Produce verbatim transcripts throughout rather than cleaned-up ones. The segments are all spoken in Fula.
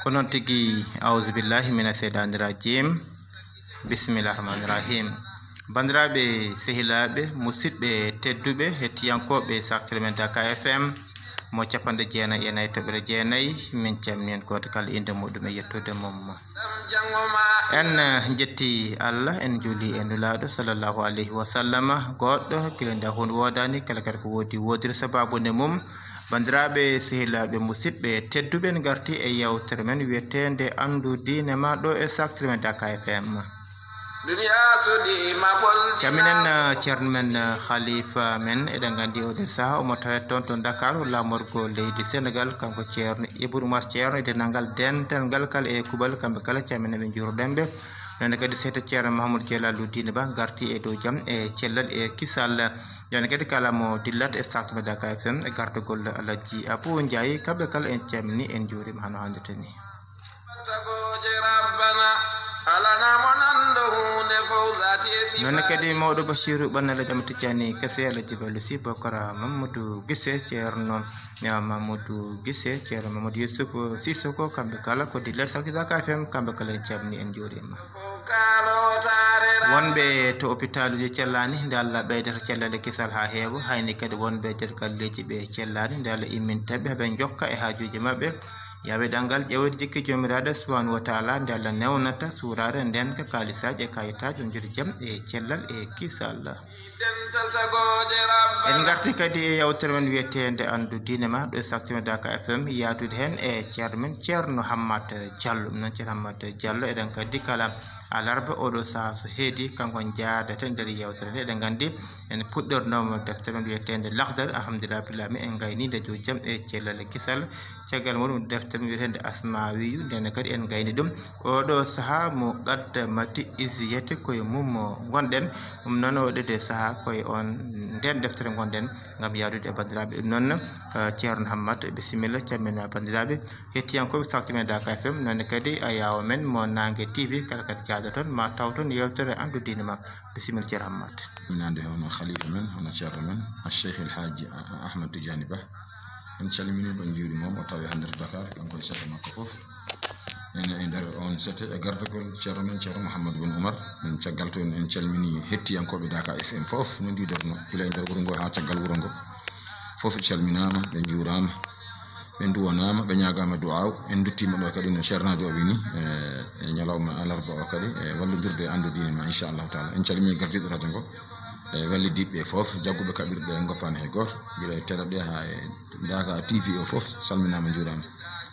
Ko noon tigi, auzu billahi mina seytaani rajim. Bismillahi rahmaani rahim. Banndiraaɓe, sehilaaɓe, musidɓe tedduɓe, hettiyankooɓe saftere men Dakar F M mo capanɗe jeenayi e nayi toɓɓere jeenayi, min calmini en gooto kala innde muɗum e yettude mum. En, eh, njetti Allah, en njuuli e Nulaaɗo sallallahu alayhi wa sallama, goɗɗo gila nda huunde woodaani, kala kadi ko woodi woodiri sabaabu nde mum. Banndiraaɓe, sehilaaɓe, musidɓe tedduɓe, en ngarti e yewtere men wiyeteende Anndu Diine Ma ɗo e saftere men Dakar F M. Caminen, eh, ceerno men, eh, Khalifa men, eɗen nganndi oo ɗoo sahaa omo tawee toon to Dakar, laamorgo leydi Senegal, kanko ceerno Ibou Oumar, ceerno e denndaangal dental ngal kala e kuuɓal, kamɓe kala caminen ɓe, njuurɗen ɓe. Noon kadi seeɗa ceerno Mahamadou Jalaluddin Ba ngarti e dow jam e cellal e kisal. Jooni kadi kala mo dillat e saftere men Dakar F M e gardagol Alhaji Abou Ndiaye, kamɓe kala en calmini, en njuurima hano hannirta ni. Noon kadi mawɗo Bachirou Ɓanna Alhaji Amadou Tidiane Kassé, Alhaji Balou Sy, Bokara Mamadou Guissé, ceerno Mamadou Guissé, ceerno Mamadou Youssouf Sissoko, kamɓe kala ko dillat saftere Dakar F M, kamɓe kala en calmini, en njuurima. Wonɓe to hôpitaluji cellaani, nde Allah ɓeydata cellal e kisal haa heewa, hayni kadi wonɓe nder galleeji ɓe cellaani, nde Allah imminta ɓe, ɓe njokka e haajuuji maɓɓe. Yaawe ɗanngal ƴeewde jikki Joomiraaɗo subhanahu wa taala, nde Allah newnata suuraare nden ka kaalisaaji e kayitaaji, on njuuri jam e cellal e kisal. En ngarti kadi e yewtere men wiyeteende Anndu Diine Ma ɗo e saftere men Dakar F M, yaadude heen e ceerno men Ceerno Hammat Diallo. Ɗum noon, Ceerno Hammat Diallo, eɗen nganndi kala alarba oo ɗoo sahaa so heedi, kanko jaadata nder yewtere nde. Eɗen nganndi en puɗɗornooma deftere men wiyeteende Lahdari, alhamdulillah, billahi, en ngayni nde dow jam e cellal e kisal. Caggal muɗum, deftere men wiyeteende Asmawiyu, nden kadi en ngayni ɗum. Oo ɗoo sahaa mo qaddamati Izziyati, ko e mum mo ngonɗen. Ɗum noon, oo ɗoo sahaa ko e on nden deftere ngonɗen ngam yaadude e banndiraaɓe. Ɗum noon, eh, Ceerno Hammat, bisimilla, calmina banndiraaɓe hettiyankooɓe saftere men Dakar F M, noon kadi a yaawo men mo Naange T V, kala kadi jaada toon, ma taw toon yewtere Anndu Diine Ma. Bisimilla, Ceerno Hammat. Minaande hono khalifa men, hono ceerno men, Al Cheikh El Hadji Ahmad Tidiane Ba. En calminii mo, en njuuriima mo, o tawi hannde to Dakar, kanko e sete makko fof. En e nder on sete e gardagol ceerno men, Ceerno Mouhamadou Boun Oumar. Ɗum caggal toon en calminii hettiyankooɓe Dakar F M fof, no ndiidirno, gila e nder wuro ngo haa caggal wuro ngo. Fof ɓe calminaama, ɓe njuuraama, ɓe nduwanaama, ɓe ñaagaama duwaaw. En nduttiima ɗo kadi no ceernaajo o wiyi ni, e, e ñalawma alarba o kadi, e wallodirde e Anndu Diine Ma, inchallahu taala. En calminii gardiiɗo radio ngo, e wallidiiɓe ɓe fof, jagguɓe kaɓirɗe ɗe ngoppaani hay gooto, gila e télé ɗe haa e Dakar T V o fof, salminaama, njuuraama.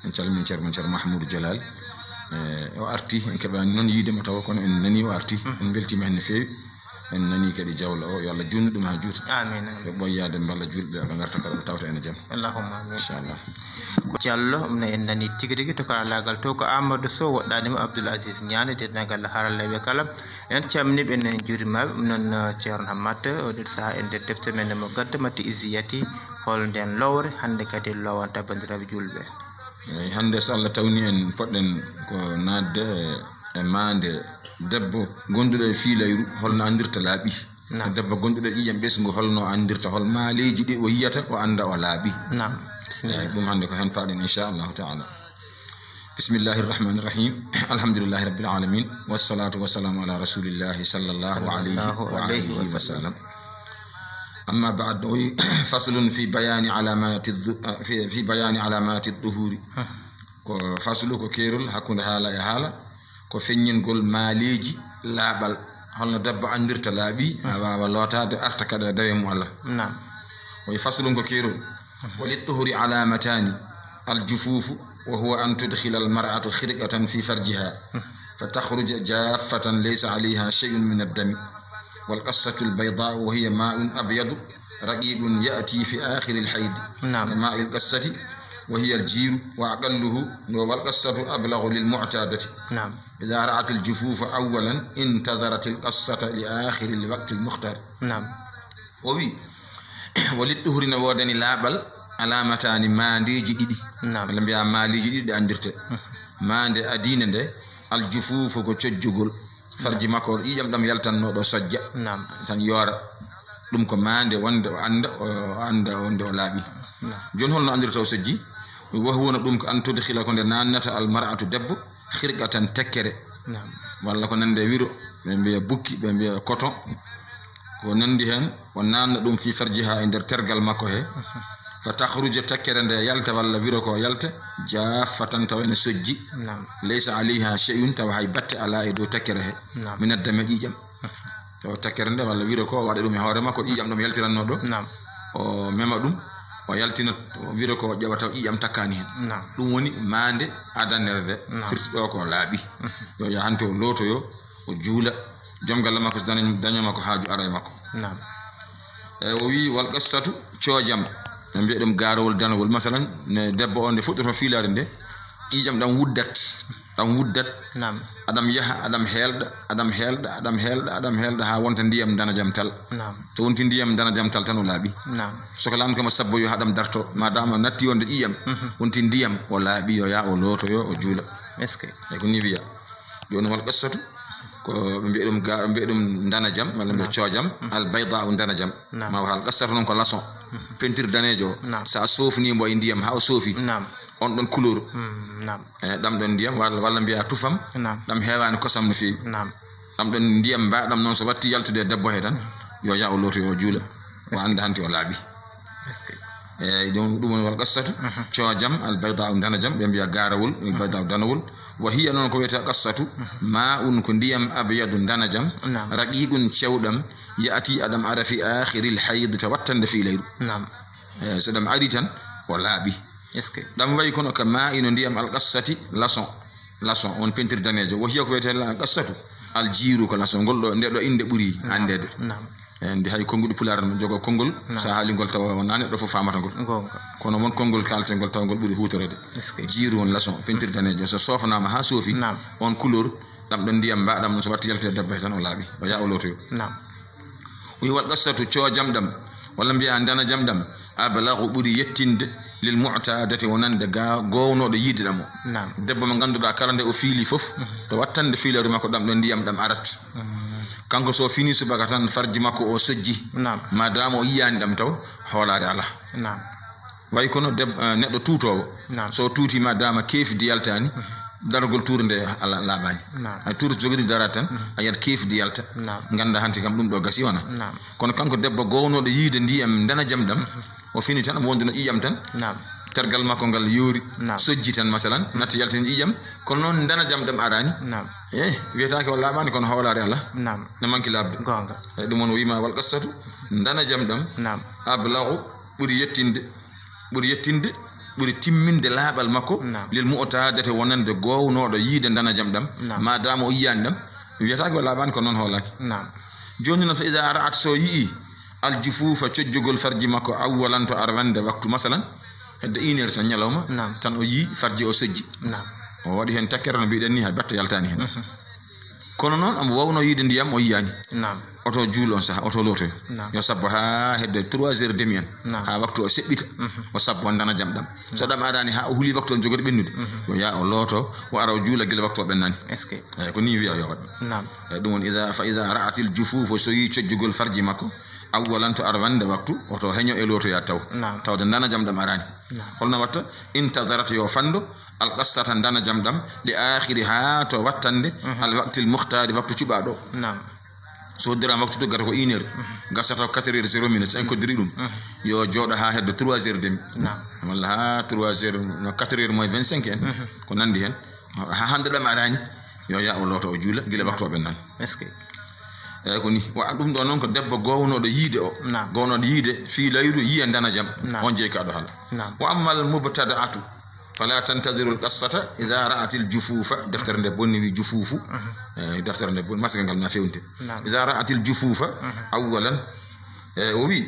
En calminii ceerno men, Ceerno Mahmoudou Jalal. E, o arti, en keɓaani noon yiide mo tawa, kono en nanii o arti. Mhm. En mbeltiima heen no feewi. En nanii kadi jawle o, yo Allah juutnu ɗum haa juuta. Amin, amin. Ɓe ɓooyaade mballa juulɓe, ɓe ngarta kala ɓe tawta en e jam. Allahumma amin. Inchallah. Ko Diallo, ɗum ne en nanii tigi rigi to karalaagal to, ko Amadou Sow, woɗɗaani mo Abdoul Aziz Niane, denndaangal haralleeɓe kala. En calminii ɓe, en njuuriima ɓe. Ɗum noon, eh, Ceerno Hammat, oo ɗoo sahaa e nder deftere men mo qaddamati Izziyati, hol nden lowre hannde kadi lowanta banndiraaɓe juulɓe? Eey, hannde so Allah tawni en, poɗɗen ko naatde e, e maande debbo gonɗo e fiilayru, holno anndirta laaɓi. Naam. Debbo gonɗo e ƴiiƴam ɓesngu, holno anndirta, hol maaleeji ɗi o yiyata, o annda o laaɓi. Naam. Bismillah. Eey, ɗum hannde ko heen paaɗen, inchallahu taala. Bismillahi rahmani rahim. Alhamdulillahi rabbil alamin. Wassalatu wassalamu ala rasulillahi sallallahu alayhi wa alihi wa sallam. Amma ba'd, o wi, faslun fi bayani alamati dhu-, fi, fi bayani alamati dhuhuri. Ko faslu, ko keerol hakkunde haala e haala, ko feññingol maaleeji laaɓal. Holno debbo anndirta laaɓi, a waawa lootaade, arta kadi e dawe mum Allah. Naam. O wi faslun, ko keerol. وللطهر علامتان، الجفوف، وهو أن تدخل المرأة خرقة في فرجها فتخرج جافة ليس عليها شيء من الدم، والقصة البيضاء، وهي ماء أبيض رقيق يأتي في آخر الحيض، نعم. كماء القصة، وهي الجير وأقله، والقصة أبلغ للمعتادة. نعم. إذا رأت الجفوف أولا انتظرت القصة لآخر الوقت المختار. نعم. O wi, وللطهر, ne woodani laaɓal, alaamataani, maandeeji ɗiɗi. Naam. Walla mbiyaa maaleeji ɗiɗi ɗe anndirtee. Mhm. Maande adiinde nde, aljufuufu, ko cojjugol farji makko, ƴiiƴam ɗam yaltannoo ɗo sojja. Naam. Tan yoora. Ɗum ko maande wonde o annda, o annda wonde o laaɓi. Naam. Jooni holno anndirta o sojji? Wa huwa, no ɗum ko an tudkhila, ko nde nannata al mar'atu, debbo, khirqatan, tekkere. Naam. Walla ko nande wiro, ɓe mbiya bukki, ɓe mbiya coton. Ko nandi heen, o nanna ɗum fi farjiha, e nder tergal makko he. Mhm. Fa takhruja, tekkere nde yalta, walla wiro ko yalta, jaffatan, tawa ene sojji. Naam. Laysa alayha shay'un, tawa hay batte alaa e dow tekkere he. Naam. Min ad-dami, ƴiiƴam. Mhm. Tawa tekkere nde walla wiro ko waɗa ɗum e hoore makko, ƴiiƴam ɗum yaltiranno ɗo. Naam. O mema ɗum, o yaltina, o wiro ko ƴeewa taw ƴiiƴam takkaani heen. Naam. Ɗum woni maande adanere nde. Naam. Firti ɗo ko laaɓi. Mhm. Yo yaha hannde o lootoyo, o juula. Joom galle makko so dañi-, daño makko haaju ara e makko. Naam. E, o wi, wal qassatu, coojam. No mbiya ɗum gaarawol danawol. Masalan, ne debbo on nde fuɗɗoto fiilaade nde, ƴiiƴam ɗam wuddat, ɗam wuddat. Naam. Aɗam yaha, aɗam heelɗa, aɗam heelɗa, aɗam heelɗa, aɗam heelɗa, haa wonta ndiyam danajam tal. Naam. To wonti ndiyam danajam tal tan o laaɓi. Naam. Soko lan ko mo sabbo yo haɗam darto, madama natti wonde ƴiiƴam, mhm, wonti ndiyam, o laaɓi, yo yaa o lootoyo, o juula. Est-ce que? E ko ni wiya. Jooni wal qassatu, ko ɓe mbiya ɗum ga-, ɓe mbiya ɗum ndanajam, walla mbiya, naam, coojam, mhm, al bayda u ndanajam. Naam. Ma wal qassatu noon ko laçon. Mhm. Peinture daneejo o. Naam. Sa soofni mbo e ndiyam, haa o soofi. Naam. On ɗon couleur. Mm, naam. E, ɗam ɗon ndiyam, walla, walla mbiya tufam. Naam. Ɗam heewaani kosam no feewi. Naam. Ɗam ɗon ndiyam mbaɗam noon so watti yaltude e debbo he tan, yo yaa o looto, yo juula. O annda hanti o laaɓi. Est-ce que? Eeyi, ɗum, ɗum woni wal qassatu, mhm, coojam, al bayda u ndanajam, ɓe mbiya gaarawol, al bayda u danawol. Wa hiya noon ko wiyetee qassatu, mhm, ma un ko ndiyam abyadu ndanajam, naam, raqiqun cewɗam, yaati aɗam ara fi akhiril hayd, to wattande fii layru. Naam. Eeyi, so ɗam ari tan, o laaɓi. Est-ce que? Ɗam wayi kono ka ma ino ndiyam al qassati, laçon. Laçon, on peinture daneejo. Wo hiya ko wiyetee al qassatu, al jiiru ko laçon. Ngol ɗo, nde ɗo innde ɓuri, naam, anndeede. Naam. E, nde hay konnguɗi pulaar no jogo konngol, naam, so a haali ngol tawa wonaa neɗɗo fof faamata ngol. Goonga. Kono won konngol kaaletee ngol tawa ngol ɓuri huutoreede. Est-ce que? Jiiru won laçon, peinture daneejo. So soofnaama haa soofi, naam, on couleur, ɗam ɗon ndiyam mbaɗam ɗum so watti yaltude debbo he tan o laaɓi. O yaa o lootoyo. Naam. O wi wal qassatu, coojam ɗam, walla mbiya ndanajam ɗam, ablagu, ɓuri yettinde, lil mu'tadati, wonande ga gownooɗo yiide ɗam o. Naam. Debbo mo ngannduɗaa kala nde o fiili fof, mhm, to wattande fiilaaru makko ɗam ɗon ndiyam ɗam arat. Mhm. Kanko so fini subaka tan farji makko o sojji. Naam. Madama o yiyaani ɗam taw, hoolaare alaa. Naam. Way kono deb-, eh, neɗɗo tuutoowo, naam, so tuuti madama keefdi yaltaani, mhm, daragol tuur nde ala-, laaɓaani. Naam. Hay tuur so jogori dara tan, mhm, a yiyat keefdi yalta. Naam. Ngannda hanti kam ɗum ɗo gasi wona. Naam. Kono kanko debbo gownooɗo yiide ndiyam ndanajam ɗam, mhm, o fini tan, omo wonduno ƴiiƴam tan. Naam. Tergal makko ngal yoori, naam, sojji tan masalan, mhm, natti yaltini ƴiiƴam, kono noon ndanajam ɗam araani. Naam. Eh, wiyetaake o laaɓaani kono hoolaare alaa. Naam. Ne manki laaɓde. Goonga. Eh, ɗum woni o wiima wal qassatu, ndanajam ɗam, naam, ablagu, ɓuri yettinde, ɓuri yettinde, ɓuri timminde laaɓal makko, naam, lil mu'tadati, wonande gownooɗo yiide ndanajam ɗam, naam, madama o yiyaani ɗam, wiyataake o laaɓaani ko noon hoolaaki. Naam. Jooni noon, fa ida ra'at, so yii, al jufufa, cojjugol farji makko, awwalan, to arwande waktu, masalan, hedde une heure tan ñalawma, naam, tan o yii farji o sojji. Naam. O waɗi heen takkere no mbiɗen ni, hay batte yaltaani heen. Mhm. Kono noon, omo wawno yiide ndiyam, o yiyaani. Naam. Oto juul on saha, oto lootoyo. Naam. Yo sabbo haa hedde trois heures demi en. Naam. Haa waktu o seɓɓita. Mhm. O sabbo ndanajam ɗam. So, naam, ɗam araani haa o huli waktu on jogori ɓennude. Mhm. Yo yaa o looto, o ara o juula gila waktu o ɓennaani. Est-ce que? Eeyi, ko nii wiya yo waɗ. Naam. Eeyi, ɗum woni ida, fa ida ra'atil jufufa, so yii cojjugol farji makko, awwalan to arwande waktu, oto heño e lootoya taw. Naam. Tawde ndanajam ɗam araani. Naam. Holno watta? Intadarat, yo fanndo, al qassata, ndanajam ɗam, li akhiri, haa to wattande, mhm, al waqtil mukhtaari, waktu cuɓaaɗo. Naam. So hoddiraama waktu tuggata ko une heure, mhm, gasata ko quatre heures zéro minute, so en koddiri ɗum, mhm, yo jooɗo haa heddo trois heures demi. Naam. Walla haa trois heures, no quatre heures moins vingt-cinq en, mhm, ko nanndi heen. Haa hannde ɗam araani, yo yaa o looto o juula, gila waktu o ɓennaani. Est-ce que? Eeyi, ko nii. Wa ɗum ɗo noon ko debbo gownooɗo yiide o. Naam. Gownooɗo yiide fii layru yiya ndanajam. Naam. On jeyi ka ɗo hala. Naam. Wa ammal mubtada'atu, fala tantadirul qassata ida ra'atil jufufa. Deftere nde bonni wi jufufu. Mhm. Eeyi, deftere nde bonni, masgal ngal na fewnde. Naam. Ida ra'atil jufufa, mhm, awwalan. Eeyi, o wi,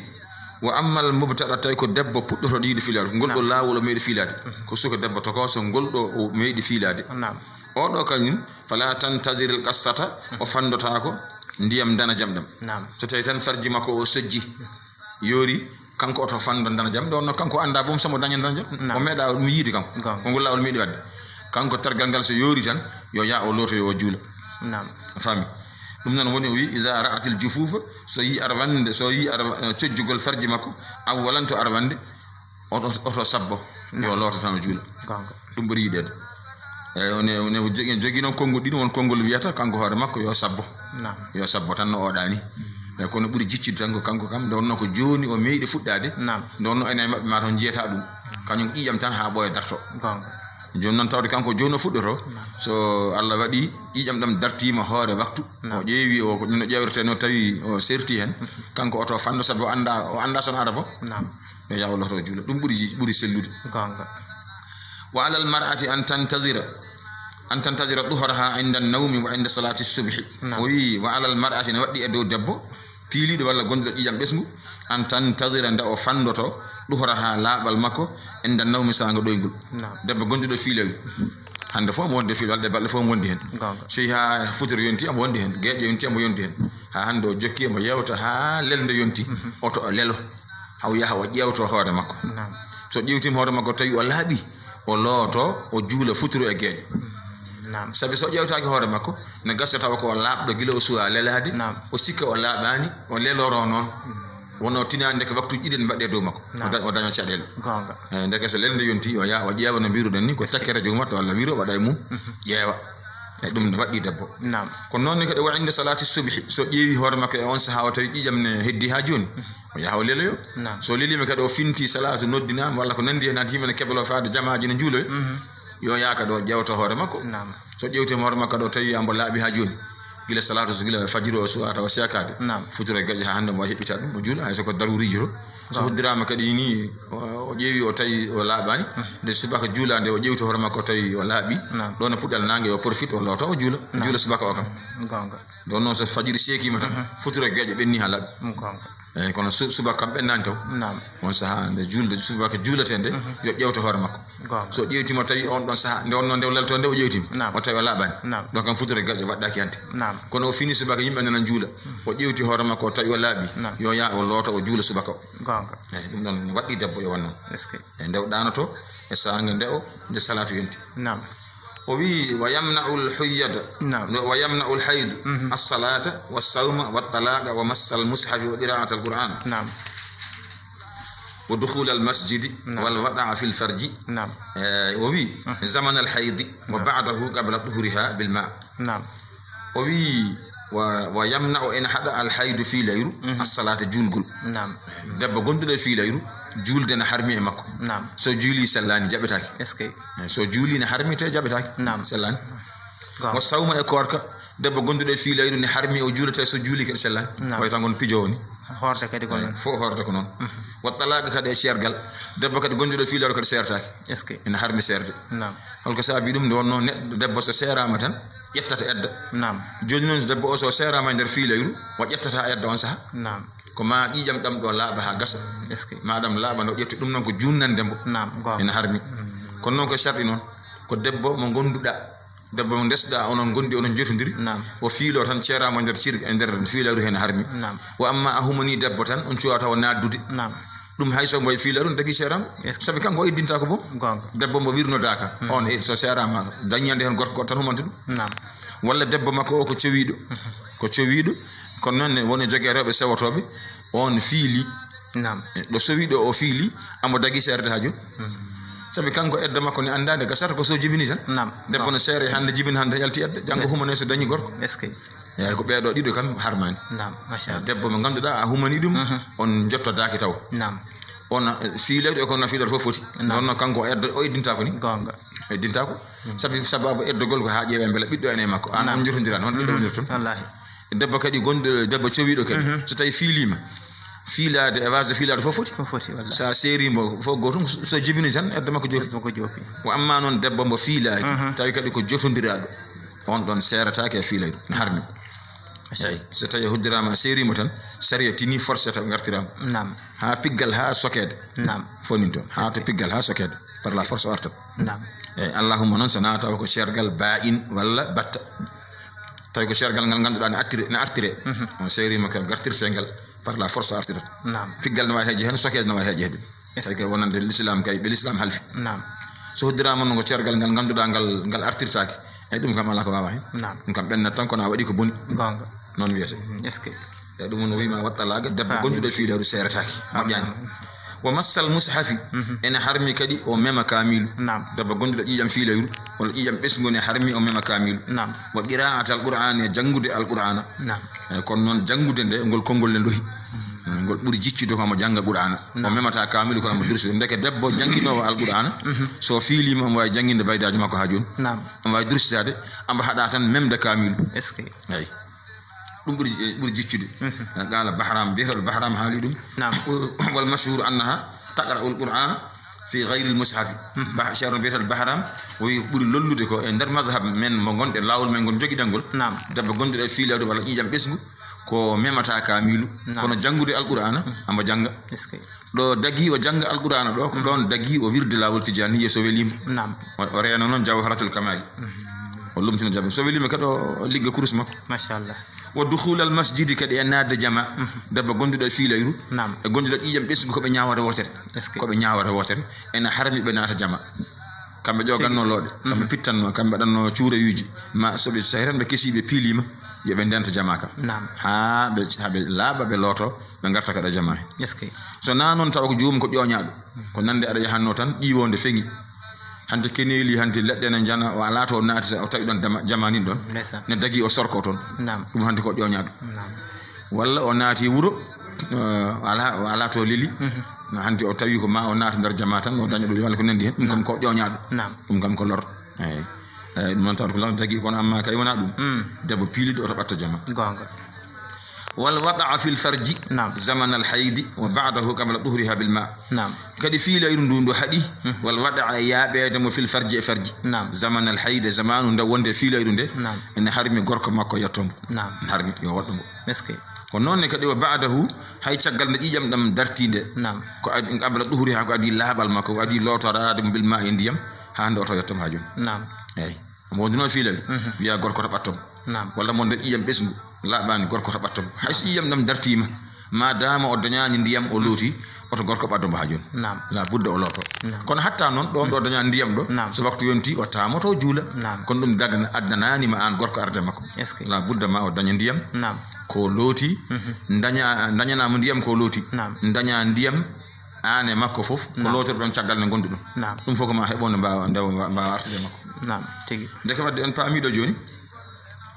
wa ammal mubtada, tawi ko debbo puɗɗotoɗo yiide fiilaade, ngol ɗo, naam, laawol o meeɗi fiilaade. Mhm. Ko suka debbo tokooso, ngol ɗo o meeɗi fiilaade. Naam. O ɗo kañum, fala tantadiril qassata, o fanndotaako ndiyam ndanajam ɗam. Naam. So tawi tan farji makko o sojji, yoori, kanko oto fanndo ndanajam, ɗo no kanko annda boom samo daña ndanajam. Naam. O meeɗa ɗum yiide kanko. Goonga. Ko ngol laawol meeɗi waɗde. Kanko tergal ngal so yoori tan, yo yaa o looto, yo o juula. Naam. A faami? Ɗum noon woni o wi, ida ra'atil jufufa, so yi arwande, so yi arwa-, eh, cojjugol farji makko, awwalan to arwande, oto, oto sabbo. Yo looto tan o juula. Goonga. Ɗum ɓuri yiɗeede. Eeyi, one, one jogi, jogi noon konngol ɗiɗi, won konngol wiyata kanko hoore makko yo sabbo. Naam. Yo sabbo tan no oɗaani. Eeyi, kono ɓuri jiccude tan ko kanko kam, nde wonno ko jooni o meeɗi fuɗɗaade. Naam. Nde wonno enen e maɓɓe maa taw njiyata ɗum. Kañum ƴiiƴam tan haa ɓooya darto. Goonga. Jooni noon tawde kanko jooni o fuɗɗoto. Naam. So Allah waɗi ƴiiƴam ɗam dartiima hoore waktu, naam, o ƴeewi o ko ɗum no ƴeewrete no tawi o serti heen. Mhm. Kanko oto fanndo sabu o annda, o annda son ara bo. Naam. Yo yaw loto juula. Ɗum ɓuri ji-, ɓuri sellude. Goonga. Wa alal mar'ati an tantadira, an tantadira duhraha inda nawmi wa inda salati subhi. Naam. O wi wa alal mar'ati ne waɗɗi e dow debbo piiliiɗo walla gonɗo ƴiiƴam ɓesngu, an tantadira nde o fanndoto duhraha laaɓal makko inda nawmi saanga ɗoyngol. Naam. Debbo gonɗuɗo fiilawi. Hannde fof mo wonde fiilawi, ɗe balɗe fof mo wondi heen. Goonga. So yehi haa futuro yonti, omo wondi heen. Geeƴo yonti, omo yonti heen. Haa hannde o jokki, omo yeewta haa lelde yonti. Mhm. Oto o lelo. Haw yaha o ƴeewto hoore makko. Naam. So ƴeewtiima hoore makko tawi o laaɓi, o looto, o juula futuro e geeƴo. Naam. Sabi so ƴeewtaaki hoore makko, ne gasa tawa ko o laaɓɗo gila o suwaa lelaade, naam, o sikka o laaɓaani, o leloro noon. Mm. Wonno tinaani ndeke waktuuji ɗiɗi ne mbaɗɗe dow makko. Naam. O da-, o daña caɗeele. Goonga. Eeyi, ndeke so lelnde yonti, o yaha, o ƴeewa no mbiruɗen ni, ko sakkere joom makko walla wiro waɗa e mum, mhm, ƴeewa. E ɗum ne waɗɗi debbo. Naam. Ko noon ne kadi wa innde salaati subhi, so ƴeewi hoore makko e on sahaa o tawi ƴiiƴam ne heddi haa jooni, mhm, o yaha o leloyo. Naam. So leliima kadi o finti salaatu noddinaama walla ko nanndi heen, hannde yimɓe ne kebloo faade jamaaji ne njuuloyo. Mhm. Yo yaha kadi o ƴeewta hoore makko. Naam. So ƴeewtiima hoore makko kadi o tawi ambo laaɓi haa jooni. Gila salaatu so gila fajiri o suwaa tawa seekaade. Naam. Futuro e geƴe haa hannde mo heɓɓita ɗum, o juula, hay so ko daruriijo to. So, naam, hoddiraama kadi ni, o, o ƴeewi o tawi o laaɓaani. Mhm. Nde subaka juulaande o ƴeewti hoore makko o tawi o laaɓi. Naam. Ɗo no puɗɗal naange o profite o loota o juula. Naam. Juula subaka o kam. Goonga. Ɗon noon so fajiri seekiima tan, mhm, futuro e geƴe ɓenni haa laaɓi. Mm, goonga. Eeyi, kono su-, subaka kam ɓennaani taw. Naam. On sahaa nde juulde subaka juuletee nde, mhm, yo ƴeewto hoore makko. Goonga. So ƴeewtiima tawi on ɗon sahaa, nde wonno nde o lelto nde o ƴeewtiima. Naam. O tawi o laaɓaani. Naam. Ɗon kam futuro e geƴe waɗɗaaki hannde. Naam. Kono o fini subaka yimɓe nana njuula. Mhm. O ƴeewti hoore makko o tawi o laaɓi. Naam. Yo yaha o loota o juula subaka o. Goonga. Eeyi, ɗum ɗon waɗɗi debbo yo won noon. Est-ce que? Eeyi, nde o ɗaanoto e saanga nde o, nde salaatu yonti. Naam. O wi wa yamna'ul hayyada. Naam. No, wa yamna'ul haydu, mhm, as-salata was sawma wat talaqa wa massal mushafi wa qira'atal qur'an. Naam. Wa dukhulal masjidi, naam, wal wada'a fil farji. Naam. Eh, o wi, mhm, zamanal haydi wa, naam, ba'dahu qabla tuhuriha bil ma. Naam. O wi wa, wa yamna'u, ene haɗa al haydu fiilayru, mhm, as-salata juulgol. Naam. Debbo gonɗuɗo e fiilayru, juulde ne harmi e makko. Naam. So juuli sellaani, jaɓetaake. Est-ce que? Eh, so juuli ne harmi te jaɓetaake. Naam. Sellaani. Goonga. Wa sawma, e koorka, debbo gonɗuɗo e fiilayru ne harmi o juulata so juuli kadi sellaani. Naam. Way tan ngon pijo woni. Hoorde kadi ko, eh, noon. Fof hoorde ko noon. Mhm. Wa talaqa kadi e ceergal, debbo kadi gonɗuɗo e fiilayru kadi seerataake. Est-ce que? Ene harmi seerde. Naam. Holko saabi ɗum? Nde wonno neɗɗo, debbo so seeraama tan, ƴettata edda. Naam. Jooni noon, debbo o so seeraama e nder fiilayru, o ƴettata edda on saha. Naam. Ko ma ƴiiƴam ɗam ɗo laaɓa haa gasa. Est-ce que? Ma ɗam laaɓa, no ƴetti ɗum noon ko junnande mbo. Naam, goonga. Ene harmi. Mm. Kono noon ko sarɗi noon, ko debbo mo ngonduɗa, debbo mo ndesɗa, onon ngondi, onon jotondiri. Naam. O fiilo tan, ceeraama nder cir-, e nder fiilayru heen harmi. Naam. Wa amma a humani debbo tan, on cuwata o naaddude. Naam. Ɗum hay so mboy fiilayru, dagi seeraama. Est-ce que? Sabi kanko o iddinta ko bo. Goonga. Debbo mo wirnodaaka. Hmm. On e so seeraama, daññande heen gorko tan humanta ɗum. Naam. Walla debbo makko o ko cowiiɗo. Mhm. Ko cowiiɗo, kono noon ne woni jogi e rewɓe sewotooɓe, on fiili. Naam. E ɗo sowiiɗo o fiili, amo dagi seerde haa jooni. Mhm. Sabi kanko edda makko ne anndaade gasata ko so jibini tan. Naam. Debbo, naam, no seere hannde jibini hannde yalti edda, janngo, eh, humane so dañi gorko. Est-ce que? Eeyi, ko ɓeeɗo ɗiɗo kam harmaani. Naam, machallah. Debbo mo ngannduɗaa a humani ɗum, mhm, on njottodaaki taw. Naam. On, eh, fiilayɗo e kono fiilayɗo fof foti. Naam. Wonno kanko o eddo-, o iddinta ko ni? Goonga. O iddinta ko. Mm. Sabi sababu eddogol ko haa ƴeewa mbela ɓiɗɗo ene e makko. Aan, naam, on njotondiran, on ɓiɗɗo, mhm, wonirta toon. Wallaahi. Debbo kadi gonɗo, debbo cowiiɗo kadi. Mhm. So tawi fiiliima, fiilaade e waasde fiilaade fof foti. Fof foti, wallaahi. So a seeriima fof gootum, so jibini tan edda makko joofi. Edda makko joofi. Ko amma noon debbo mbo fiilaaki, mhm, tawi kadi ko jotondiraaɗo. On ɗon seerataake e fiilayɗo, ne harmi. Eeyi, so tawi a hoddiraama, a seeriima tan, sariya tini forcé taw ngartiraama. Naam. Haa piggal, haa sokeede. Naam. Fof nin toon, haa to piggal, haa sokeede. Par la force o artat. Naam. Eeyi, allahumma noon so naataama ko ceergal baa in walla batta. Tawi ko ceergal ngal ngannduɗaa ne attire, ne artire. Mhm. On seeriima ka gartirtee ngal, par la force o artirat. Naam. Piggal ne waawi heƴe heen, sokeede ne waawi heƴe heen. Est-ce que? Tawi ko wonande l'islam kay, ɓe l'islam halfi. Naam. So hoddiraama noon ko ceergal ngal ngannduɗaa ngal, ngal artirtaake, eeyi, ɗum kam alaa ko waawaa heen. Naam. Ɗum kam ɓennat tan kono a waɗi ko boni. Goonga. Noon wiyetee. Mm, est-ce que? Eeyi, ɗum woni o wiima waɗ talaaga, debbo, ah, gonɗuɗo e fiilayru seerataake. Ah, moƴƴaani. Naam. Wa massal mushafi, ene harmi kadi o mema kaamiilu. Naam. Debbo gonduɗo ƴiiƴam fiilayru walla ƴiiƴam ɓesngu ne harmi o mema kaamiilu. Naam. Wa qira'atal qur'ani, e janngude alqur'ana. Naam. Eyi, kono noon janngude nde, ngol konngol ne lohi. Ngol ɓuri jiccude ko omo jannga qur'ana. O Naam. memata kaamiilu kono omo dursi. Ndeke debbo jannginoowo alqur'ana, so fiiliima omo waawi jannginde baydaaji makko haa jooni. Naam. Omo waawi dursitaade, omo haɗa tan memde kaamiilu. Est-ce que? Eyi. Ɗum ɓuri, ɓuri jiccude. Qala Bahram, biyeteeɗo Bahram haali ɗum. Naam. Wal mashhur annaha taqra'ul qur'ana fi ghayril mushafi. Bah-, ceerno biyeteeɗo Bahram, o wi ɓuri lollude ko e nder mazhab men mo ngonɗen, laawol men ngol jogiɗen ngol. Naam. Debbo gonduɗo e fiilayru walla ƴiiƴam ɓesngu, ko memata kaamiilu. Naam. Kono janngude alqur'ana, omo jannga. Est-ce que? Ɗo dagi o jannga alqur'ana ɗo, ko ɗoon dagi o wirde laawol tijaniya so weliima. Naam. O, o reena noon jawharatul kamali. O lumtina jaɓa. So weliima kadi o ligga kurus makko. Machallah. Wa dukhulal masjidi, kadi e naatde jama. Debbo gonduɗo e fiilayru. Naam. E gonduɗo ƴiiƴam ɓesngu ko ɓe ñaawata wootere. Est-ce que? Ko ɓe ñaawata wootere. Ene harmi ɓe naata jama. Kamɓe ƴoganno looɗe. Kamɓe pittanno, kamɓe ɗanno cuurayuuji. Ma so ɓe tawi tan ɓe kesiiɓe piiliima, yo ɓe ndenta jama ka. Naam. Haa ɓe, haa ɓe laaɓa, ɓe looto, ɓe ngarta kaɗa jama he. Est-ce que? So naa noon tawa ko joomum ko ƴooñaaɗo. Ko nande aɗa yahanno tan, ƴiiwoonde feŋi. Hante keneeli, hante leɗɗe ne njana, o alaa to o naati, o tawi ɗoon dama-, jamanin ɗoon. Ndeysaan. Ne dagi o sorko toon. Naam. Ɗum hante ko ƴooñaaɗo. Naam. Walla o naati wuro, eh, o alaa, o alaa to leli. No hante o tawi ko ma o naata nder jama tan, o daña ɗum walla ko nandi heen. Ɗum kam ko ƴooñaaɗo. Naam. Ɗum kam ko lor. Eyi. Eyi, ɗum noon tawata ko lor dagi, kono amma kay wonaa ɗum. Debbo piiliiɗo oto ɓatto jama. Goonga. Wal wada'a fil farji. Naam. Zaman al haydi wa ba'dahu qabla tuhriha bil ma. Naam. Kadi fiilayru ndu ndu haɗi, wal wada'a e yaaɓeede mo fil farji e farji. Naam. Zaman al haydi, zamanu nde wonde fiilayru nde, naam, ene harmi gorko makko yetto mbo. Naam. Ene harmi yo waɗɗo mbo. Est-ce que? Ko noon ne kadi wa ba'dahu, hay caggal nde ƴiiƴam ɗam dartii nde. Naam. Ko adi, qabla tuhriha, ko adi laaɓal makko, ko adi lootoraade mo bil ma e ndiyam, haa nde oto yetto mo haa jooni. Naam. Eyi. Mo wonduno fiilal, wiya gorko to ɓatto mo. Naam. Walla mo nder ƴiiƴam ɓesngu, laaɓaani, gorko to ɓatto mo. Hay so ƴiiƴam ɗam dartiima, ma dama o dañaani ndiyam o looti, oto gorko ɓaddo mo haa jooni. Naam. La budda o looto. Naam. Kono hatta noon, ɗoon ɗo dañaani ndiyam ɗo, naam, so waktu yonti, o taamoto o juula. Naam. Kono ɗum dagna-, addanaani ma aan gorko arde makko. Est-ce que? La budda ma o daña ndiyam, naam, ko looti, daña-, dañanaa mo ndiyam ko looti. Naam. Daña ndiyam, aan e makko fof, ko, naam, lootirɗon caggal nde ngonduɗon. Naam. Ɗum fof ko ma heɓo nde mbaawa, nde mbaawa artude e makko. Naam, tigi. Ndeke wadde en paamiɗo jooni,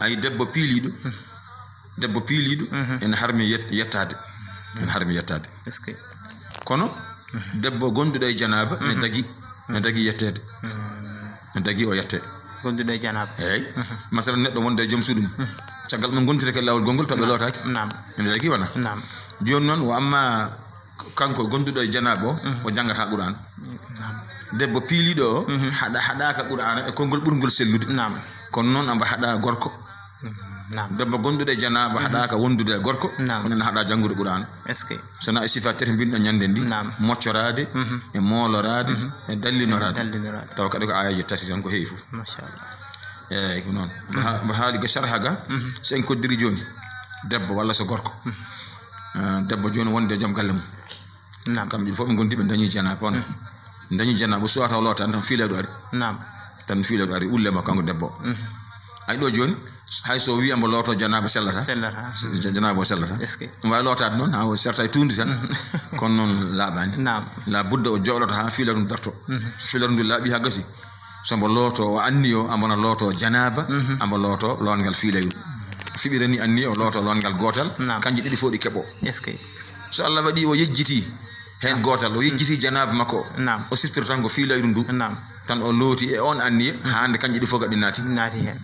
ay debbo piiliiɗo, debbo piiliiɗo, ene harmi yet-, yettaade. Ene harmi yettaade. Est-ce que? Kono, debbo gonduɗo e janaaba, ne dagi, ne dagi yetteede. Ne dagi o yette. Gonduɗo e janaaba. Eey. Masalan, neɗɗo wonde e joom suudu mum. Caggal ɓe ngontiri kadi laawol gongol, taw ɓe lootaaki. Naam. Ne dagi wona. Naam. Jooni noon, wa amma kanko gonduɗo e janaaba o, o janngata Qur'aan. Naam. Debbo piiliiɗo o, haɗa-, haɗaaka Qur'aana e konngol ɓurngol sellude. Naam. Kono noon amba haɗa gorko. Naam. Debbo gonduɗo e janaaba haɗaaka wondude e gorko, naam, kono ene haɗa janngude Qur'aana. Est-ce que? So na e sifa tati mbinɗo ñande ndi, naam, moccoraade, e mooloraade, e dallinoraade. Dallinoraade. Tawa kadi ko aayeeje tati tan ko heewi fof. Machallah. Eeyi, ko noon. Mbo ha-, mbo haali ga sharha ga, so en koddiri jooni, debbo walla so gorko. Eh, debbo jooni wonde e joom galle mum. Naam. Kamɓe fof ɓe ngondi ɓe dañi janaaba on. Dañi janaaba, suwata o loota tan fiilayɗo ari. Naam. Tan fiilayɗo ari, ulle ma kanko debbo. Ay ɗo jooni, hay so wiya mbo looto janaaba sellata. Sellata. Ja-, janaaba o sellata. Est-ce que? Omo waawi lootaade noon, haa o serta e tuundi tan. Kono noon laaɓaani. Naam. La budda o jooɗoto haa fiilayru ndu darto. Fiilayru ndu laaɓi haa gasi. So mbo looto, o anniyo, ambo na looto janaaba, ambo looto loongal fiilayru. Fiɓirani anniyo, o looto loongal gootal, naam, kanji ɗiɗi fof ɗi keɓo. Est-ce que? So Allah waɗi o yejjiti heen gootal, o yejjiti janaaba makko, naam, o siftora tan ko fiilayru ndu, naam, tan o looti e on anniya, haa hannde kanji ɗi fof kadi naati. Naati heen.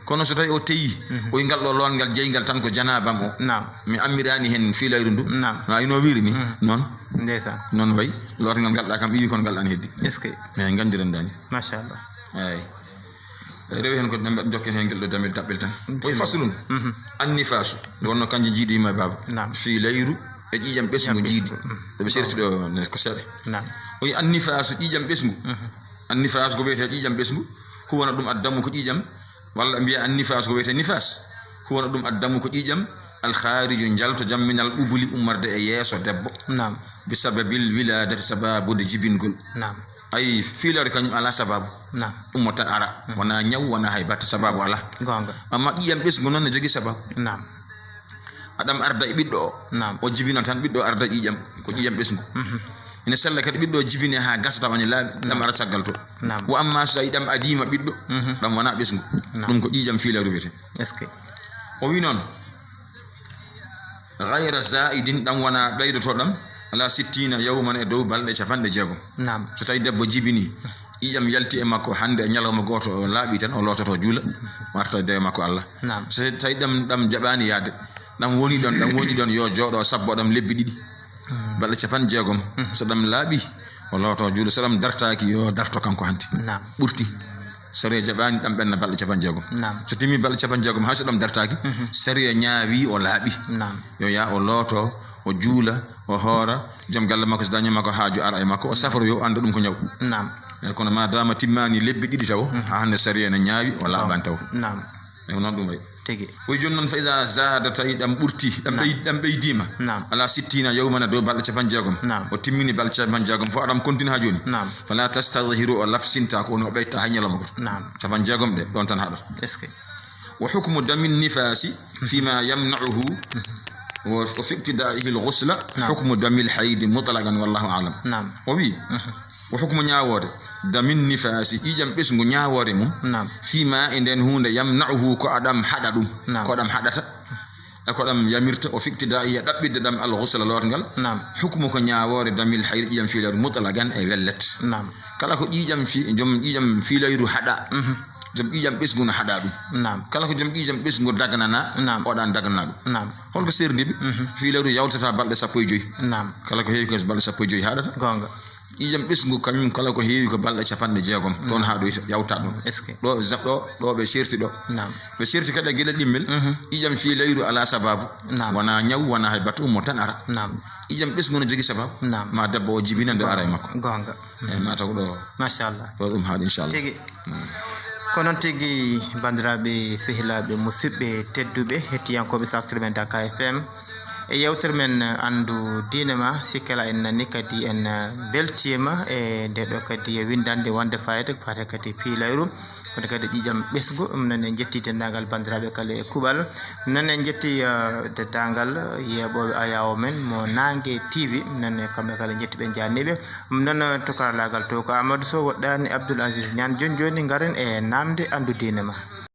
Kono so tawi o teyi, o wi ngal ɗo loongal jeyngal tan ko janaabam o. Naam. Mi ammiraani heen fiilayru ndu. Naam. No ayno wiiri ni, noon. Ndeysaan. Noon wayi, lootangal ngal ɗa kam iwi kono ngal ɗan heddi. Est-ce que? Mais nganndiren dani. Machallah. Eeyi. Rewi heen ko dam-, jokken heen ngel ɗo dame daɓɓel tan. Oyi faslun. Annifaasu. Nde wonno kanji jiidi yumma e baaba. Naam. Fiilayru e ƴiiƴam ɓesngu jiidi. Ɗo ɓe serti ɗo ne ko seeɗa. Naam. Oyi annifaasu ƴiiƴam ɓesngu. Annifaasu ko wiyetee ƴiiƴam ɓesngu. Huwa na ɗum addamu ko ƴiiƴam. Walla mbiya annifaasu ko wiyetee nifaas. Huwa na ɗum addamu ko ƴiiƴam. Alkhaariju njalto jam minal qubuli ummarde e yeeso debbo. Naam. Bi sababil wilaadati sababude jibingol. Naam. Ay, fiilayru kañum alaa sabaabu. Naam. Ummata ara. Wonaa ñaw, wonaa hay batte, sabaabu alaa. Goonga. Amma ƴiiƴam ɓesngu noon ne jogii sabaabu. Naam. Aɗam arda e ɓiɗɗo o. Naam. O jibina tan ɓiɗɗo o arda ƴiiƴam. Ko ƴiiƴam ɓesngu. Ina sella kadi ɓiɗɗo jibine haa gasa tawa ne laaɓi, ɗam ara caggal to. Naam. Wa amma so tawi ɗam adiima ɓiɗɗo, Mhm. ɗam wona ɓesngu. Naam. Ɗum ko ƴiiƴam fiilayru wiyetee. Est-ce que? O wi noon, gayra zaidin, ɗam wona ɓeydotoɗam, ala sittina yawman, e dow balɗe capanɗe jeegom. Naam. So tawi debbo jibini, ƴiiƴam yalti e makko hannde e ñalawma gooto, o laaɓi tan, o loototo juula, warta e dewe makko Allah. Naam. So tawi ɗam, ɗam jaɓaani yaade, ɗam woni ɗon, ɗam woni ɗon, yo jooɗo sabbo ɗam lebbi ɗiɗi. Mm. Balɗe capanɗe jeegom. Mhm. So ɗam laaɓi, o looto juula. So ɗam dartaaki, yo darto kanko hannde. Naam. Ɓurti. Sariya jaɓaani ɗam ɓenna balɗe capanɗe jeegom. Naam. So timmi balɗe capanɗe jeegom, hay so ɗam dartaaki, Mhm. sariya ñaawi o laaɓi. Naam. Yo yaa o looto, o juula, o hoora, joom galle makko so dañii makko haaju ara e makko, o saforo yo annda ɗum ko ñaw. Naam. Eyi, kono ma dama timmaani lebbi ɗiɗi taw, Mhm. haa hannde sariya ne ñaawi, o laaɓaani taw. Naam. E ko noon ɗum wayi. Tigi. O wi jooni noon, fa ida zada, tawi ɗam ɓurti, ɗam Naam. ɓey-, ɗam ɓeydiima. Naam. Ala sittina yawman, dow balɗe capanɗe jeegom. Naam. O timmini balɗe capanɗe jeegom fof, aɗam continue haa jooni. Naam. Fala tastadhiru, o lafsinta ko woni o ɓeyta hay ñalawma gooto. Naam. Capanɗe jeegom ɗe, ɗoon tan haɗata. Est-ce que? Wa hukmu damin nifasi fima yamna'uhu wa, wa fi ibtida'ihi al-ghusla Naam. hukmu damil haydi mutlaqan, wallahu a'lam. Naam. O wi, Mhm. Wa hukmu ñaawoore, damin nifaasi, ƴiiƴam ɓesngu ñaawoore mum, Naam. fima e nden huunde, yamna'uhu, ko aɗam haɗa ɗum, Naam. ko ɗam haɗata, e ko ɗam yamirta, o fiqtida iya ɗaɓɓitde ɗam al ghusla lootngal, Naam. hukmu ko ñaawoore damil hayri ƴiiƴam fiilayru mutlaqan e wellet. Naam. Kala ko ƴiiƴam fi-, joom ƴiiƴam fiilayru haɗa, Mhm. joom ƴiiƴam ɓesngu no haɗa ɗum. Naam. Kala ko joom ƴiiƴam ɓesngu dagnana, Naam. o ɗan dagnana ɗum. Naam. Holko serndi ɓe? Mhm. Fiilayru yawtata balɗe sappo e joy. Naam. Kala ko heewi ko balɗe sappo e joy haɗata. Goonga. Ƴiiƴam ɓesngu kañum kala ko heewi ko balɗe capanɗe jeegom. Toon Mm. haa ɗo yawta ɗum. Est-ce que? Ɗo za-, ɗo, ɗo ɓe serti ɗo. Naam. Ɓe serti kadi e geɗel ɗimmel. Mhm. Ƴiiƴam fiilayru ala sababu. Naam. Wona ñaw, wona hay batu ummo tan ara. Naam. Ƴiiƴam ɓesngu no jogii sababu. Naam. Ma debbo o jibina nde ara e makko. Goonga. Eyi, ma taw ɗo. Machallah. Ɗo ɗum haaɗi, inchallah. Tigi. Mm. Ko noon tigi, banndiraaɓe, sehilaaɓe, musidɓe tedduɓe, hettiyankooɓe saftirɓe Dakar F M. E yewtere men, eh, Anndu Diine Ma, sikkela en nani kadi en, eh, mbeltiima e nde ɗo kadi e winndannde wonde fayida ko faati kadi fiilayru. Wonde kadi ƴiiƴam ɓesngu, ɗum noon en njetti denndaangal banndiraaɓe kala e kuuɓal. Ɗum noon en njetti, eh, denndaangal yeeɓooɓe ayaawo men mo Naange T V. Ɗum noon e kamɓe kala en njetti ɓe, en njaarnii ɓe. Ɗum noon, eh, to karallaagal to ko Amadou Sow, woɗɗaani Abdoul Aziz Niane. Jooni jooni ngaren e naamnde Anndu Diine Ma.